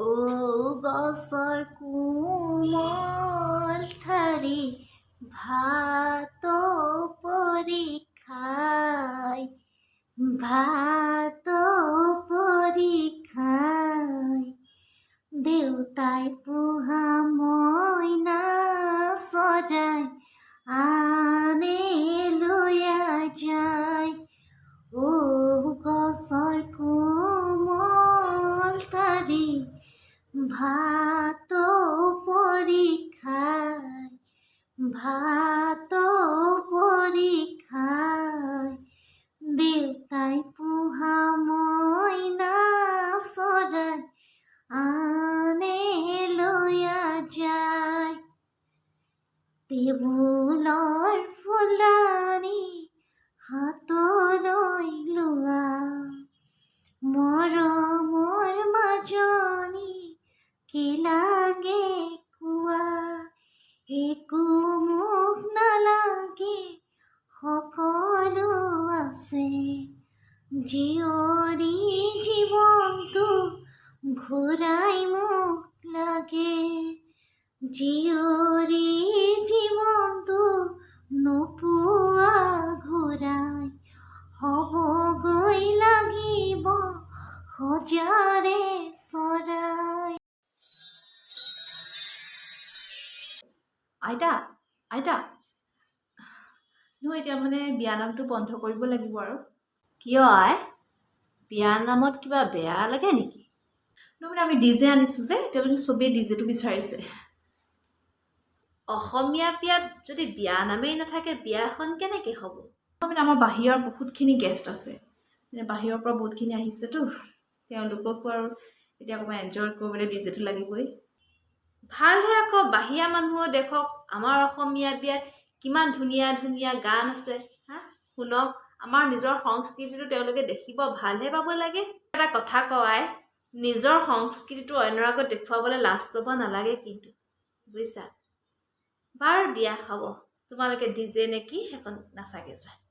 অ গছৰ কোমল ঠাৰি ভাটৌ পৰি খায়, ভাটৌ পৰি খায়। দেউতাই পোহা মইনা চৰাই আনে লৈয়া যায়। অ গছৰ কোমল ঠাৰি ভাটৌ পৰি খায়, ভাটৌ পৰি খায়। দেউতাই পোহা মইনা চৰাই আনে লৈয়া যায়। টেবুলৰ ফুলদানি হাতলৈ লোৱা, মৰমৰ মাজনী, কি লাগে কোৱা? একো মোক নালাগে, সকলো আছে। জীয়ৰী, জীৱনটো ঘূৰাই মোক লাগে। জীয়ৰী, জীৱনটো নোপোৱা ঘূৰাই, হ'বগৈ লাগিব সজাৰে চৰাই। আইতা, আইতা, নহয়, এতিয়া মানে বিয়া নামটো বন্ধ কৰিব লাগিব আৰু। কিয় আই, বিয়া নামত কিবা বেয়া লাগে নেকি? নহয়, মানে আমি ডিজে আনিছোঁ যে, এতিয়া মানে চবেই ডিজেটো বিচাৰিছে। অসমীয়া বিয়াত যদি বিয়া নামেই নাথাকে, বিয়াখন কেনেকৈ হ'ব? মানে আমাৰ বাহিৰৰ বহুতখিনি গেষ্ট আছে, মানে বাহিৰৰ পৰা বহুতখিনি আহিছেতো, তেওঁলোককো আৰু এতিয়া অকণমান এনজয় কৰিবলৈ ডিজেটো লাগিবই। ভালহে আকৌ, বাহিৰা মানুহো দেখক আমাৰ অসমীয়া বিয়াত কিমান ধুনীয়া ধুনীয়া গান আছে। হা, শুনক, আমাৰ নিজৰ সংস্কৃতিটো তেওঁলোকে দেখিব, ভালহে পাব লাগে। এটা কথা কওঁ আই, নিজৰ সংস্কৃতিটো অন্যৰ আগত দেখুৱাবলৈ লাজ পাব নালাগে কিন্তু, বুজিছা? বাৰু দিয়া, হ'ব, তোমালোকে ডিজে নে কি সেইখন নাচাগে যোৱা।